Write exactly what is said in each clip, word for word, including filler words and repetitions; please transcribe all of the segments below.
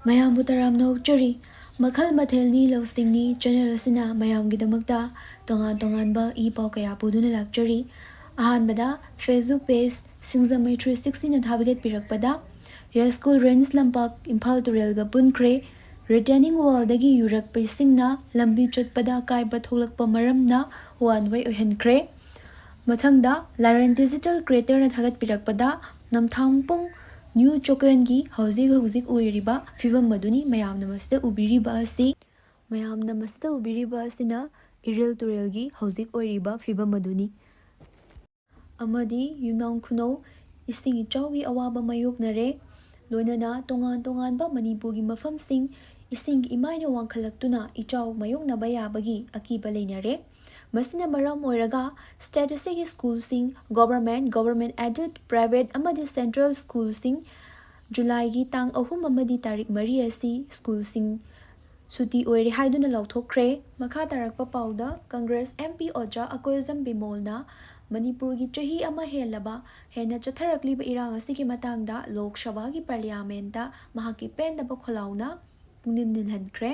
ꯃꯌꯥꯝꯕꯨ ꯇꯔꯥꯝꯅ ꯑꯣꯛꯆꯔꯤ꯫ ꯃꯈꯜ ꯃꯊꯦꯜꯅꯤ, ꯂꯧꯁꯤꯡꯅꯤ ꯆꯦꯅꯦꯜ ꯑꯁꯤꯅ ꯃꯌꯥꯝꯒꯤꯗꯃꯛꯇ ꯇꯣꯉꯥꯟ ꯇꯣꯉꯥꯟꯕ ꯏ ꯄꯥꯎ ꯀꯌꯥ ꯄꯨꯗꯨꯅ ꯂꯥꯛꯆꯔꯤ꯫ ꯑꯍꯥꯟꯕꯗ Facebook page ꯁꯤꯡꯖꯃꯩ three sixtyꯅ ꯊꯥꯒꯠꯄꯤꯔꯛꯄꯗ, ꯌꯥꯏꯁ꯭ꯀꯨꯜ ꯔꯦꯟꯖ ꯂꯝꯄꯥꯛ ꯏꯝꯐꯥꯜ ꯇꯨꯔꯦꯜꯒ ꯄꯨꯟꯈ꯭ꯔꯦ꯫ Retaining wallꯗꯒꯤ ꯌꯨꯔꯛꯄ ꯏꯁꯤꯡꯅ ꯂꯝꯕꯤ ꯆꯠꯄꯗ ꯑꯀꯥꯏꯕ ꯊꯣꯛꯂꯛꯄ ꯃꯔꯝꯅ one way ꯑꯣꯏꯍꯟꯈ꯭ꯔꯦ꯫ ꯃꯊꯪꯗ ꯂꯥꯏꯔꯦꯟ Digital Creatorꯅ ꯊꯥꯒꯠꯄꯤꯔꯛꯄꯗ, ꯅꯝꯊꯥꯡꯄꯨꯡ ꯅ꯭ꯌꯨ ꯆꯣꯀꯦꯟꯒꯤ ꯍꯧꯖꯤꯛ ꯍꯧꯖꯤꯛ ꯑꯣꯏꯔꯤꯕ ꯐꯤꯕꯝ ꯑꯗꯨꯅꯤ ꯃꯌꯥꯝꯅ ꯃꯁꯤꯗ ꯎꯕꯤꯔꯤꯕ ꯑꯁꯤ꯫ ꯃꯌꯥꯝꯅ ꯃꯁꯤꯗ ꯎꯕꯤꯔꯤꯕ ꯑꯁꯤꯅ ꯏꯔꯤꯜ ꯇꯨꯔꯦꯜꯒꯤ ꯍꯧꯖꯤꯛ ꯑꯣꯏꯔꯤꯕ ꯐꯤꯕꯝ ꯑꯗꯨꯅꯤ꯫ ꯑꯃꯗꯤ ꯌꯨꯝꯅꯥꯝ ꯈꯨꯅꯧ ꯏꯁꯤꯡ ꯏꯆꯥꯎꯒꯤ ꯑꯋꯥꯕ ꯃꯥꯌꯣꯛꯅꯔꯦ꯫ ꯂꯣꯏꯅꯅ ꯇꯣꯉꯥꯟ ꯇꯣꯉꯥꯟꯕ ꯃꯅꯤꯄꯨꯔꯒꯤ ꯃꯐꯝꯁꯤꯡ ꯏꯁꯤꯡꯒꯤ ꯏꯃꯥꯏꯅ ꯋꯥꯡꯈꯠꯂꯛꯇꯨꯅ ꯏꯆꯥꯎ ꯃꯥꯌꯣꯛꯅꯕ ꯌꯥꯕꯒꯤ ꯑꯀꯤꯕ ꯂꯩꯅꯔꯦ꯫ ꯃꯁꯤꯅ ꯃꯔꯝ ꯑꯣꯏꯔꯒ state ꯑꯁꯤꯒꯤ ꯁ꯭ꯀꯨꯜꯁꯤꯡ, government, government aided, private ꯑꯃꯗꯤ central ꯁ꯭ꯀꯨꯜꯁꯤꯡ ꯖꯨꯂꯥꯏꯒꯤ ꯇꯥꯡ ꯑꯍꯨꯝ ꯑꯃꯗꯤ ꯇꯥꯔꯤꯛ ꯃꯔꯤ ꯑꯁꯤ ꯁ꯭ꯀꯨꯜꯁꯤꯡ ꯁꯨꯇꯤ ꯑꯣꯏꯔꯦ ꯍꯥꯏꯗꯨꯅ ꯂꯥꯎꯊꯣꯛꯈ꯭ꯔꯦ꯫ ꯃꯈꯥ ꯇꯥꯔꯛꯄ ꯄꯥꯎꯗ, ꯀꯪꯒ꯭ꯔꯦꯁ MP ꯑꯣꯖꯥ ꯑꯀꯣꯏꯖꯝ ꯕꯤꯃꯣꯜꯅ ꯃꯅꯤꯄꯨꯔꯒꯤ ꯆꯍꯤ ꯑꯃ ꯍꯦꯜꯂꯕ ꯍꯦꯟꯅ ꯆꯠꯊꯔꯛꯂꯤꯕ ꯏꯔꯥꯡ ꯑꯁꯤꯒꯤ ꯃꯇꯥꯡꯗ ꯂꯣꯛ ꯁꯚꯥꯒꯤ ꯄꯥꯔꯂꯤꯌꯥꯃꯦꯟꯇ ꯃꯍꯥꯛꯀꯤ ꯄꯦꯟꯗꯕ ꯈꯣꯜꯂꯥꯎꯅ ꯄꯨꯡꯅꯤꯟ ꯅꯤꯜꯍꯟꯈ꯭ꯔꯦ꯫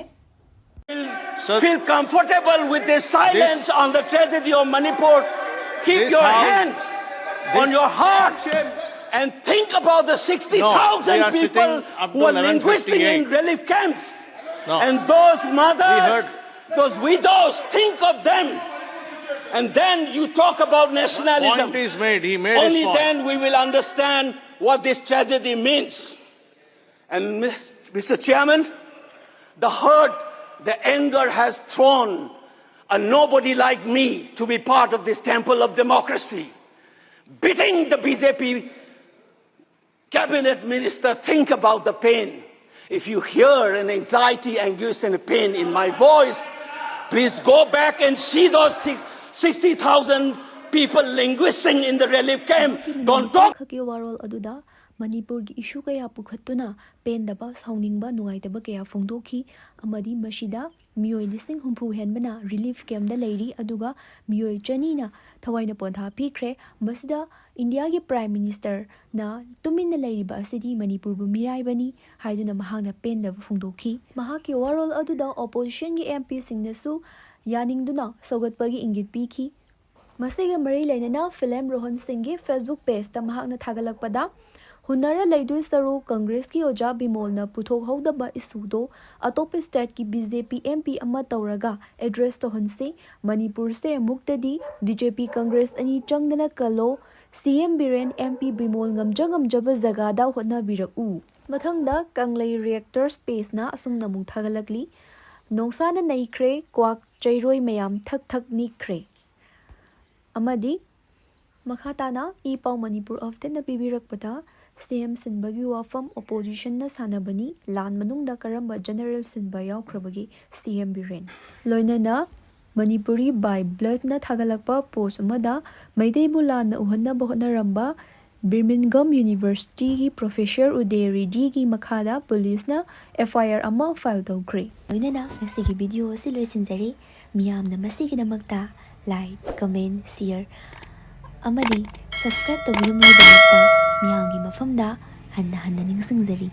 Feel comfortable with this silence on the tragedy of Manipur. Keep your hands on your heart and think about the sixty thousand people who are languishing in relief camps. And those mothers, those widows, think of them. And then you talk about nationalism. Only then we will understand what this tragedy means. And Mister Chairman, the hurt, the anger has thrown a nobody like me to be part of this temple of democracy. Beating the BJP cabinet minister, think about the pain. If you hear an anxiety, anguish, and a pain in my voice, please go back and see those thi- sixty thousand people languishing in the relief camp. Don't talk. ꯈꯛꯀꯤ ꯋꯥꯔꯣꯜ ꯑꯗꯨꯗ ꯃꯅꯤꯄꯨꯔꯒꯤ ꯏꯁꯨ ꯀꯌꯥ ꯄꯨꯈꯠꯇꯨꯅ ꯄꯦꯟꯗꯕ, ꯁꯥꯎꯅꯤꯡꯕ, ꯅꯨꯡꯉꯥꯏꯇꯕ ꯀꯌꯥ ꯐꯣꯡꯗꯣꯛꯈꯤ ꯑꯃꯗꯤ ꯃꯁꯤꯗ ꯃꯤꯑꯣꯏ ꯂꯤꯁꯤꯡ ꯍꯨꯝꯐꯨ ꯍꯦꯟꯕꯅ ꯔꯤꯂꯤꯐ ꯀꯦꯝꯞꯇ ꯂꯩꯔꯤ, ꯑꯗꯨꯒ ꯃꯤꯑꯣꯏ ꯆꯅꯤꯅ ꯊꯋꯥꯏꯅ ꯄꯣꯟꯊꯥ ꯄꯤꯈ꯭ꯔꯦ꯫ ꯃꯁꯤꯗ ꯏꯟꯗꯤꯌꯥꯒꯤ ꯄ꯭ꯔꯥꯏꯝ ꯃꯤꯅꯤꯁꯇꯔꯅ ꯇꯨꯃꯤꯟꯅ ꯂꯩꯔꯤꯕ ꯑꯁꯤꯗꯤ ꯃꯅꯤꯄꯨꯔꯕꯨ ꯃꯤꯔꯥꯏꯕꯅꯤ ꯍꯥꯏꯗꯨꯅ ꯃꯍꯥꯛꯅ ꯄꯦꯟꯗꯕ ꯐꯣꯡꯗꯣꯛꯈꯤ꯫ ꯃꯍꯥꯛꯀꯤ ꯋꯥꯔꯣꯜ ꯑꯗꯨꯗ ꯑꯣꯄꯣꯖꯤꯁꯟꯒꯤ ꯑꯦꯝ ꯄꯤꯁꯤꯡꯅꯁꯨ ꯌꯥꯅꯤꯡꯗꯨꯅ ꯁꯧꯒꯠꯄꯒꯤ ꯏꯪꯒꯤꯠ ꯄꯤꯈꯤ꯫ ꯃꯁꯤꯒ ꯃꯔꯤ ꯂꯩꯅꯅ ꯐꯤꯂꯦꯝ ꯔꯣꯍꯟ ꯁꯤꯡꯒꯤ ꯐꯦꯁꯕꯨꯛ ꯄꯦꯖꯇ ꯃꯍꯥꯛꯅ ꯊꯥꯒꯠꯂꯛꯄꯗ, ꯍꯨꯟꯅꯔ ꯂꯩꯗꯣꯏ ꯁꯔꯨꯛ ꯀꯪꯒ꯭ꯔꯦꯁꯀꯤ ꯑꯣꯖꯥ ꯕꯤꯃꯣꯜꯅ ꯄꯨꯊꯣꯛꯍꯧꯗꯕ ꯏꯁꯨꯗꯣ ꯑꯇꯣꯞꯄ ꯁ꯭ꯇꯦꯠꯀꯤ B J P M P ꯑꯃ ꯇꯧꯔꯒ ꯑꯦꯗ꯭ꯔꯦꯁ ꯇꯧꯍꯟꯁꯤ꯫ ꯃꯅꯤꯄꯨꯔꯁꯦ ꯑꯃꯨꯛꯇꯗꯤ ꯕꯤ ꯖꯦ ꯄꯤ ꯀꯪꯒ꯭ꯔꯦꯁ ꯑꯅꯤ ꯆꯪꯗꯅ ꯀꯜꯂꯣ꯫ ꯁꯤ M Biren, M P Bimol ꯉꯝꯖ ꯉꯝꯖꯕ ꯖꯒꯥꯗ ꯍꯣꯠꯅꯕꯤꯔꯛꯎ꯫ ꯃꯊꯪꯗ ꯀꯪꯂꯩ ꯔꯤꯌꯦꯛꯇꯔꯁ ꯄꯦꯖꯅ ꯑꯁꯨꯝꯅ ꯑꯃꯨꯛ ꯊꯥꯒꯠꯂꯛꯂꯤ, ꯅꯣꯡꯁꯥꯅ ꯅꯩꯈ꯭ꯔꯦ, ꯀ꯭ꯋꯥꯛ ꯆꯩꯔꯣꯏ ꯃꯌꯥꯝ ꯊꯛ ꯊꯛ ꯅꯤꯛꯈ꯭ꯔꯦ꯫ ꯑꯃꯗꯤ ꯃꯈꯥ ꯇꯥꯅ ꯏ ꯄꯥꯎ ꯃꯅꯤꯄꯨꯔ ꯑꯞꯗꯦꯠꯅ ꯄꯤꯕꯤꯔꯛꯄꯗ, ꯁꯤ ꯑꯦꯝ ꯁꯤꯟꯕꯒꯤ ꯋꯥꯐꯝ ꯑꯣꯄꯣꯖꯤꯁꯟꯅ ꯁꯥꯟꯅꯕꯅꯤ, ꯂꯥꯟ ꯃꯅꯨꯡꯗ ꯀꯔꯝꯕ ꯖꯦꯅꯔꯦꯜ ꯁꯤꯟꯕ ꯌꯥꯎꯈ꯭ꯔꯕꯒꯦ ꯁꯤ ꯑꯦꯝ ꯕꯤꯔꯦꯟ? ꯂꯣꯏꯅꯅ ꯃꯅꯤꯄꯨꯔꯤ ꯕꯥꯏ ꯕ꯭ꯂꯠꯅ ꯊꯥꯒꯠꯂꯛꯄ ꯄꯣꯁ ꯑꯃꯗ, ꯃꯩꯇꯩꯕꯨ ꯂꯥꯟꯅ ꯎꯍꯟꯅꯕ ꯍꯣꯠꯅꯔꯝꯕ ꯕꯤꯔꯃꯤꯟꯒꯝ ꯌꯨꯅꯤꯚꯔꯁꯤꯇꯤꯒꯤ ꯄ꯭ꯔꯣꯐꯦꯁꯔ ꯎꯗꯦ ꯔꯦꯗꯤꯒꯤ ꯃꯈꯥꯗ ꯄꯨꯂꯤꯁꯅ ꯑꯦꯐ ꯑꯥꯏ ꯑꯥꯔ ꯑꯃ ꯐꯥꯏꯜ ꯇꯧꯈ꯭ꯔꯦ꯫ ꯂꯣꯏꯅꯅ ꯉꯁꯤꯒꯤ ꯚꯤꯗꯤꯑꯣ ꯑꯁꯤ ꯂꯣꯏꯁꯤꯟꯖꯔꯤ꯫ ꯃꯤꯌꯥꯝꯅ ꯃꯁꯤꯒꯤꯗꯃꯛꯇ ꯂꯥꯏꯛ, ꯀꯃꯦꯟ, ꯁꯤꯌꯔ ꯑꯃꯗꯤ ꯁꯕꯁꯀ꯭ꯔꯥꯏꯕ ꯇꯧꯕꯤꯔꯝꯕꯒꯤꯗꯃꯛꯇ ꯃꯤꯌꯥꯝꯒꯤ ꯃꯐꯝꯗ ꯍꯟꯅ ꯍꯟꯅ ꯅꯤꯡꯁꯤꯡꯖꯔꯤ꯫